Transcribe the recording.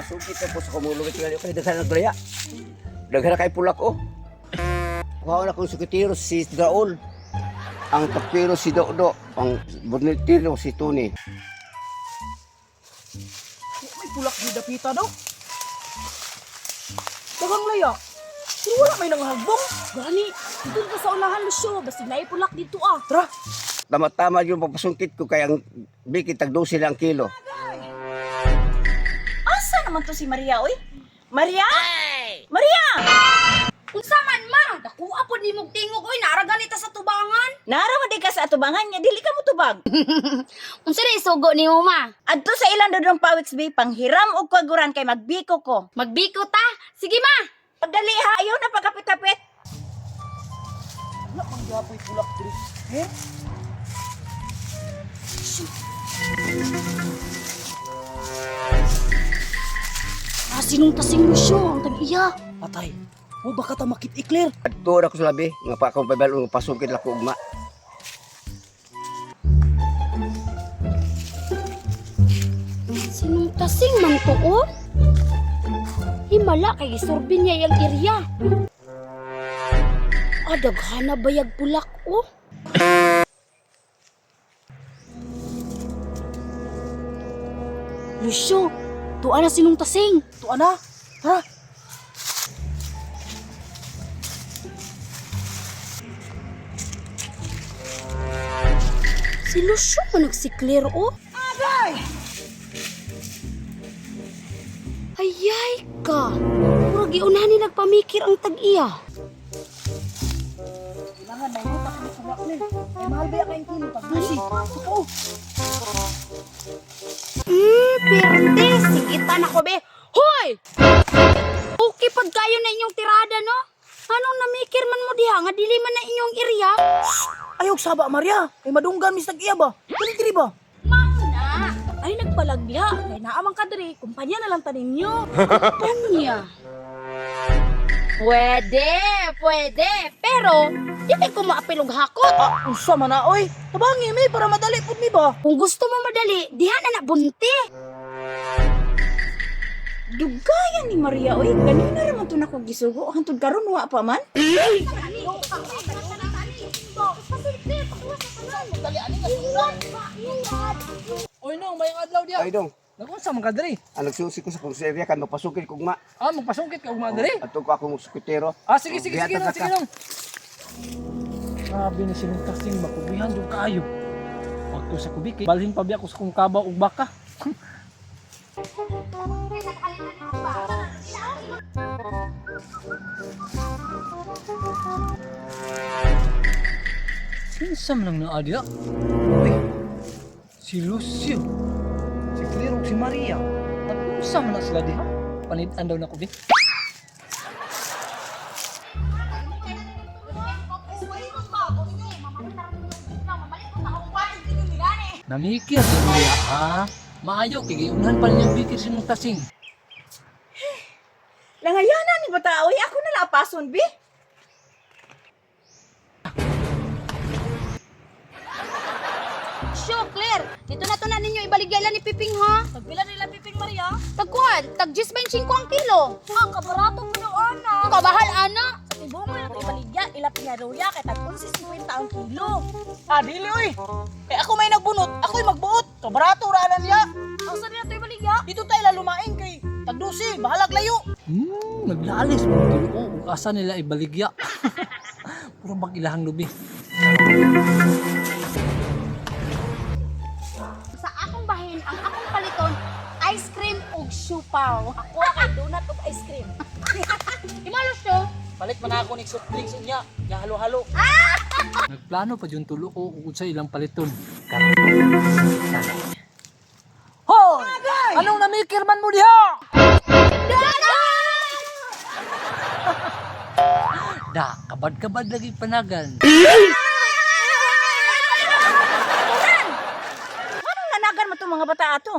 Pasukit na po sa kumulungit nga kay daghan ng graya. Daghan na kay pulak oh. Kuha na kong sukitiro si Draul. Ang tapiro si Dodo, ang burnitiro si Tony. May pulak di dapita daw. Daghang laya. Pero wala may nanghagbong. Gani, dito ka sa unahan, Lucio. Basig na ipulak dito ah. Tara. Tama-tama yung papasungkit ko kay ang biki tag 12 lang kilo. Asa naman to si Maria, oy? Maria? Maria! Unsa man ma? Dakuha pod nimog tingog oy, naara ganita sa tubangan. Nara man di ka sa atubangan nga dili ka mo tubag. Unsa di sugo nimo ma? Adto sa ilang dodong pawiks bi panghiram og kaguran kay magbiko ko. Magbiko ta. Sige ma. Pagdali ha, ayaw na pagkapit-kapit. Wala pang gapoy pulak diri. Eh? Ah, sinong tasing Lucio ang tag-iya. Patay. O baka ta makit-ikler. Adto ra ko sa labi nga pa akong pabalo nga pasungkit lang ko ugma. Sinong tasing man to oh? Himala kay gisurbi niya yung area. Ah, daghana bayag pulak oh. Lucio, tuwa na sinong tasing. Tuwa na. Tara. Si Lucio man nagsiklir oh. Ayay ka. Murag iunahan ni nagpamikir ang tag-iya. Kailangan na inutak ni pulak ni. Ay mahal ba kayong kilo tag 12. Totoo. Perde, sige na ko be. Hoy! Okay pag kayo na inyong tirada, no? Anong namikir man mo diha nga dili man na inyong area? Ayaw saba Maria. Kay madunggan mis tag iya ba? Dili diri ba? Mauna. Ay, nagpalag diha. Kay naamang ka diri. Kumpanya na lang ta ninyo. Kumpanya. Pwede, pwede. Pero, di ko maapil og hakot. Ah, unsa man na oy? Tabangi mi para madali pud mi ba? Kung gusto mo madali, diha na na bunti. Dugayan ni Maria, oy. Ganina ra man to nako gisugo. Hantod karon wa pa man. Oy no, may adlaw diya. Ay dong, Nagunsa man ka diri? ang nagsusi ko sa kong area kan mapasungkit ko ugma. Ah, magpasungkit ka ugma diri. Adto ko akong sukitero. Ah, sige sige sige Gihatag nong, na sige ka. nong. Grabe na sinong tasing makubihan jud kaayo. Pagto sa kubiki, balhin pa biya ko sa kong kabaw ug baka. Kinsa man ang naa diya? Uy, si Lucio, si Claire ug si Maria. Nag-unsa man na sila diha? Panid-an daw na ko bi. Namikir sa niya, ha? Maayo, kay giunhan pa niya bikir sinong tasing. Langayana ni bata, oy. Ako na lapason bi. Sure, Claire. Dito na to na ninyo ibaligya ni Piping ha. Tagpila nila Piping Maria. Tagkuhan, tag 10.25 ang kilo. Ang kabarato mo daw, ana. Kabahal ana. Sa tibong mo na ito ibaligya, ila pinyaruya kay tag 11.50 ang kilo. Ah, dili oy. Kay ako may nagbunot, ako'y magbuot. Kabarato ra na niya. Ang sa nila ito ibaligya? Dito tayo lalumain kay tag 12, bahalag layo. Naglalis mo tinuo ug asa nila ibaligya. Puro bang ilahang lubi. Sa akong bahin, ang akong paliton, ice cream ug siupaw. Ako kay donut ug ice cream. Imalo siyo. Palit man ako ni soft drinks unya, ya halo-halo. Nagplano pa jud tulo ko ug sa ilang paliton. Hoy! Anong namikir man mo diha? Da, kabad-kabad lagi panagan. Anong nanagan mo to mga bata ato?